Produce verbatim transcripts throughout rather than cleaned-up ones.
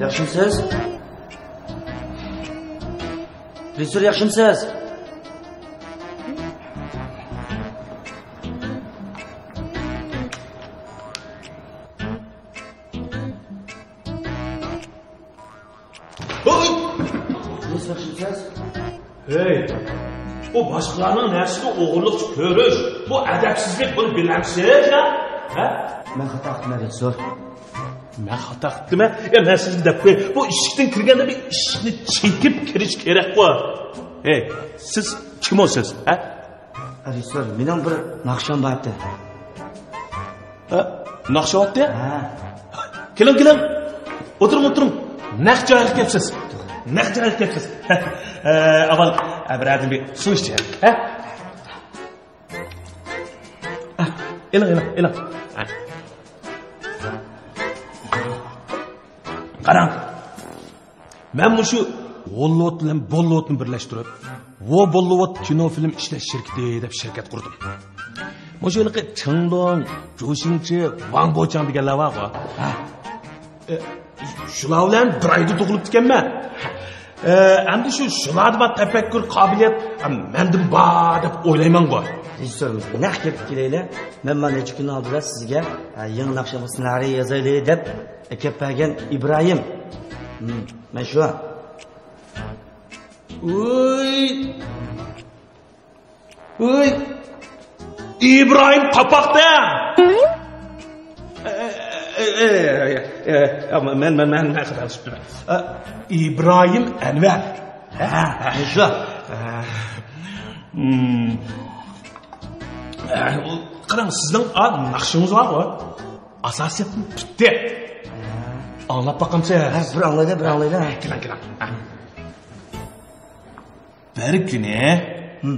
ياخشىمسىز؟ رېژىسسور، ياخشىمسىز؟ ھوي! رېژىسسور، ياخشىمسىز؟ ھەي! بۇ باشقىلارنىڭ نەرسىسىنى ئوغرىلىقچە كۆرۈش، بۇ ئەدەپسىزلىك، بۇنى بىلەمسىز يا؟ ھە؟ مەن خاتا قىپتىمەن، رېژىسسور. مەن خاتا قىپتىمەن؟ يا، مەن سىزگە دەپ قوياي، بۇ ئىشىكتىن كىرگەندە بىر ئىشىكنى چېكىپ كىرىش كېرەكقۇ. ھەي، سىز كىم ئۇ سىز، ھە؟ رېژىسسور، مېنىڭ بىر ناخشام بار ئىدى. ھە؟ ناخشا ئاتتى؟ ھە. كېلىڭ، كېلىڭ. ئولتۇرۇڭ، ئولتۇرۇڭ. نەق جايىغا كەپسىز. نەق جايىغا كەپسىز. ئە، ئاۋۋال، ئە، بىرەردىن بىر سۇ ئىچەيلى. ھە؟ ئە، ئېلىڭ، ئېلىڭ، ئېلىڭ. ھە. قاراڭ. مەن مۇشۇ ھوللىۋۇد بىلەن بوللىۋۇدنى بىرلەشتۈرۈپ، ۋو بوللىۋۇد كىنو فىلىم ئىشلەش شىركىتى دەپ شىركەت قۇردۇم. مۇشۇ ھېلىقى چېڭلوڭ، جۇشىڭچى، ۋاڭ بوچاڭ دېگەنلەر بارغۇ. ھە. ئە، شۇلار بىلەن بىر ئايدا تۇغۇلۇپتىكەنمەن. ئە، ئەمدى شۇ، شۇلاردا بار تەپەككۇر قابىلىيەت، ئە، مەندىمۇ بار دەپ ئويلايمەنغۇ. رېژىسسور، نەق گەپكە كېلەيلى. مەن مانا نەچچە كۈن ئالدىدا سىزگە، ئە، يېڭى ناخشامغا سېنارىي يازايلى دەپ ئەكەپ بەرگەن ئىبراھىم. ھىم، مەن شۇ. ۋوي! ۋوي! ئىبراھىم قاپاقتا! ئە، ئە، ئە، ئە، ئە، مەن، مەن، مەن، مەن خاتالىشىپتىمەن. ئە، ئىبراھىم ئەنۋەر. ھە، ھە، شۇ. ئە، ھىم. ئە، قاراڭ، سىزنىڭ، ئا، ناخشىڭىز بارغۇ. ئاساسىيەتتىن پۈتتى. ئاڭلاپ باقامسىز؟ ھە، بىر ئاڭلايلى، بىر ئاڭلايلى. ھە، كېلىڭ، كېلىڭ. ھە. بىر كۈنى. ھىم.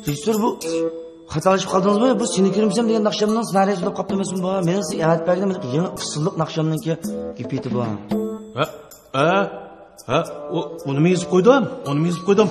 رېژىسسور، بۇ خاتالىشىپ قالدىڭىزمۇ؟ بۇ سېنى كۆرمىسەم دېگەن ناخشامنىڭ سېنارىيسى بولۇپ قاپتۇ ئەمەسمۇ بۇ؟ مېنىڭ سىزگە ئەۋەتىپ بەرگىنىم يېڭى ئۇسسۇللۇق ناخشامنىڭكى گېپى ئىدى بۇ. ھە؟ ھە؟ ھە؟ ئۇ، ئۇنىمۇ يېزىپ قويدۇم. ئۇنىمۇ يېزىپ قويدۇم.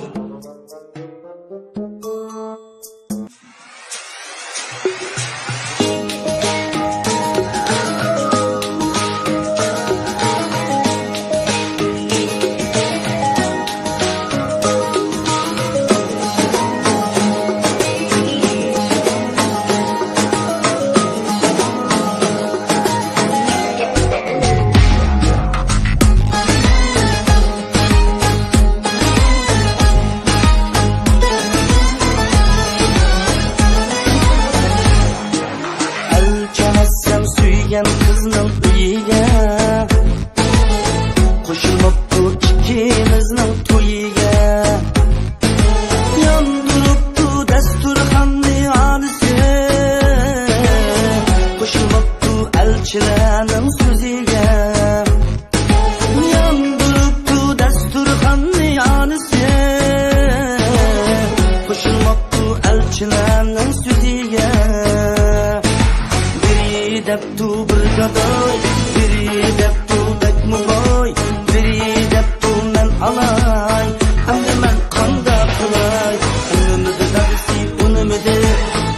ئەلچىمەسسەم سۆيگەن قىزنىڭ ئۆيىگە، قوشۇلماپتۇ ئىككىمىزنىڭ تويىغا. ياندۇرۇپتۇ دەستۇرخاننى ئانىسى، قوشۇلماپتۇ ئەلچىلەرنىڭ سۆزىگە. ياندۇرۇپتۇ دەستۇرخاننى ئانىسى، قوشۇلماپتۇ ئەلچىلەرنىڭ سۆزىگە. بىرى دەپتۇ بىر گاداي، بىرى دەپتۇ بەكمۇ باي، بىرى دەپتۇ مەن ئالاي. ئەمدى مەن قانداق قىلاي؟ ئۇنىمىدى دادىسى، ئۇنىمىدى،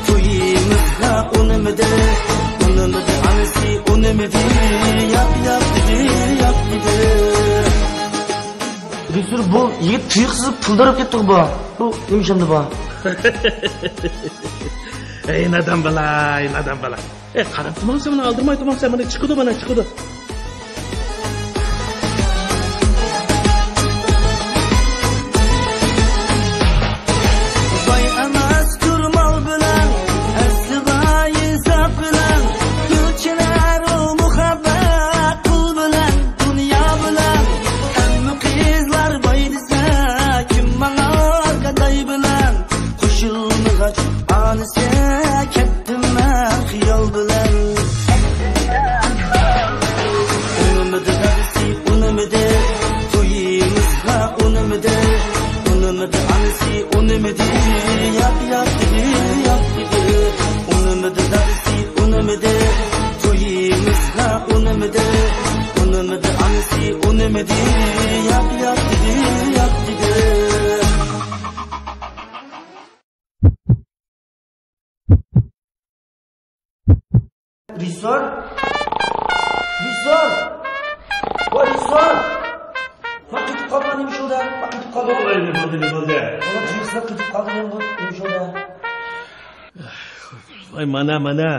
تويىمىزغا ئۇنىمىدى. ئۇنىمىدى ئانىسى، ئۇنىمىدى، ياق، ياق دېدى، ياق دېدى. رېژىسسور، بۇ يىگىت تۇيۇقسىز پۇل دەرەپ كەتتىغۇ بۇ. بۇ نېمە ئىش ئەمدى بۇ؟ ئەي نادان بالا، ئەي نادان بالا. ئەي، قاراپ تۇرماڭ سەن، مانا ئالدىرىماي تۇرماڭ سەن، مانا چىقىدۇ، مانا چىقىدۇ. باي ئەمەستۇر مال بىلەن، ئەسلى باي ئىنساپ بىلەن، كۈلچىلەر ئۇ مۇھەببەت پۇل بىلەن، دۇنيا بىلەن. ھەممە قىزلار باي دېسە، كىم ماڭار گاداي بىلەن؟ قوشۇلمىغاچ ئانىسى، كەتتىم مەن خىيال بىلەن. ئۇنىمىدى، ياق، ياق دېدى، ياق دېدى. رېژىسسور؟ رېژىسسور! ۋاي، رېژىسسور! ما قېتىپ قالدىڭ، نېمە ئىش بولدى؟ ما قېتىپ قالدىڭ؟ ۋاي، نېمە بولدى، نېمە بولدى؟ ۋاي، رېژىسسور قېتىپ قالدىڭ، نېمە ئىش بولدى؟ ۋاي، مانا، مانا.